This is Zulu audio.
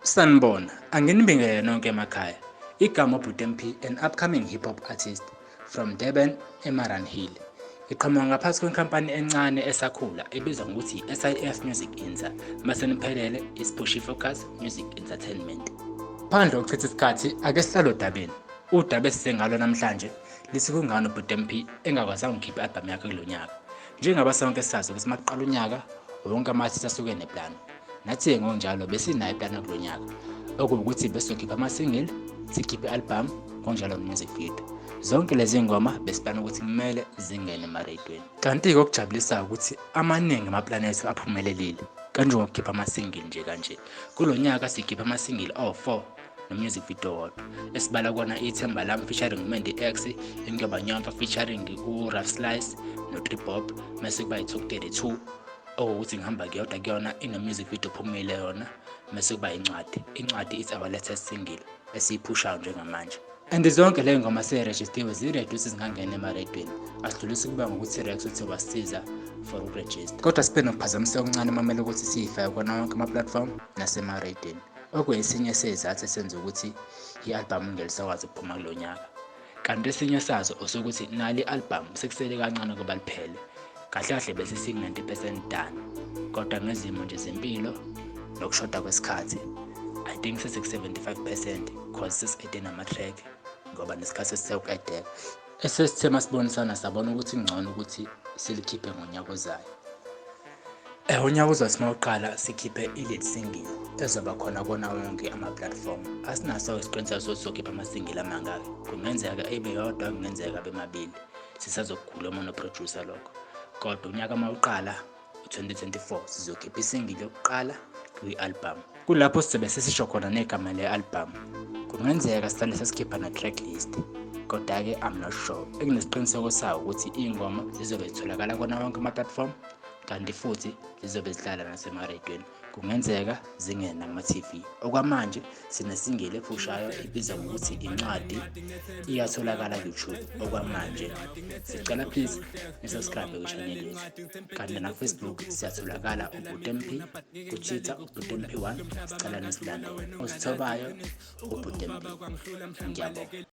Sanibona, anginibingelele nonke emakhaya. Igama uBhuti MP, an upcoming hip hop artist from Durban, eMariannhill. Ngiqhamuka ngaphansi kwenkampani encane esakhula ebizwa ngokuthi i-SIF Music Inter, mase niphelele Isiphushi Focus Music Entertainment. Phandle kokuchitha isikhathi, ake sihlale odabeni. Udaba esize ngalo namhlanje lithi kungani uBhuti MP engakwazanga ukukhipha i-albhamu yakhe kulo nyaka. Njengoba sonke sazi ukuthi makuqala unyaka wonke ama-artist asuke neplan. Nathi-ke ngokunjalo besinayo iplan kulo nyaka, okuwukuthi besizokhipha ama-single, sikhiphe i-album ngokunjalo no-music video. Zonke lezi ngoma besiplana ukuthi kumele zingene emarediyweni. Kanti-ke okujabulisayo ukuthi amaningi amaplani ethu aphumelelile, kanjengokukhipha ama-single nje kanje. Kulo nyaka sikhipha ama-single awu-4 no-music video wodwa, esibala kona Ithemba Lami featuring uMandy X, Inyoba Nyomfa featuring u-Rough Slice no-Trip Bob, mase kuba i-Talk 32 okuwukuthi ngihamba kuyodwa kuyona ine-music video phumile yona, mase kuba Incwadi. Incwadi is our latest single esiyiphushayo njengamanje. And zonke le ngoma seyirejistiwe, zi-ready ukuthi zingangena emarediyweni. Asidlulisi kuba ngokuthi Rex uthi wasisiza for ukurejista, kodwa sibe nokuphazamiseka okuncane mamele ukuthi siyifake kona wonke ama-platform nasemarediyweni, okuyesinye sezizathu esenza ukuthi i-albhamu ingelisakwazi ukuphuma kulo nyaka. Kanti esinye sazo osukuthi nali i-albhamu sekusele kancane ukuba liphele. Kahle kahle bese siku-90% done, kodwa ngezimo nje zempilo nokushoda kwesikhathi, I think sesiku-75%, cause sesi-ede nama-track ngoba nesikhathi sesisewuqedeka. Esesithe masibonisana sabona ukuthi kungcono ukuthi silikhiphe ngonyaka ozayo. Unyaka ozayo mawuqala sikhiphe i-lead single ezoba khona kona wonke ama-platform. Asinaso isiqiniseko sokuthi sizokhipha ama-single amangaki, kungenzeka ibe yodwa, kungenzeka abe mabili, sisazokukhuluma no-producer lokho. Kodwa unyaka mawuqala u-2024 sizokhipha i-single yokuqala kwi-album, kulapho sizobe sesisho khona negama le-album. Kungenzeka sisale sesikhipha na-track list, kodwa-ke I'm not sure. Enginesiqiniseko sawo ukuthi iy'ngoma zizobe zitholakala kona wonke ama-platform, kanti futhi zizobe zidlala nasemarediyweni, kungenzeka zingene nakuma-TV. Okwamanje sine-single ephushayo ibizwa ngokuthi Incwadi, iyatholakala ku-YouTube okwamanje. Sicela please ni-subscribe kwi-channel yethu, kanti na-Facebook siyatholakala uBhuti MP, ku-Twitter uBhuti MP1. Sicela nisilandele. Osithobayo uBhuti MP, ngiyabonga.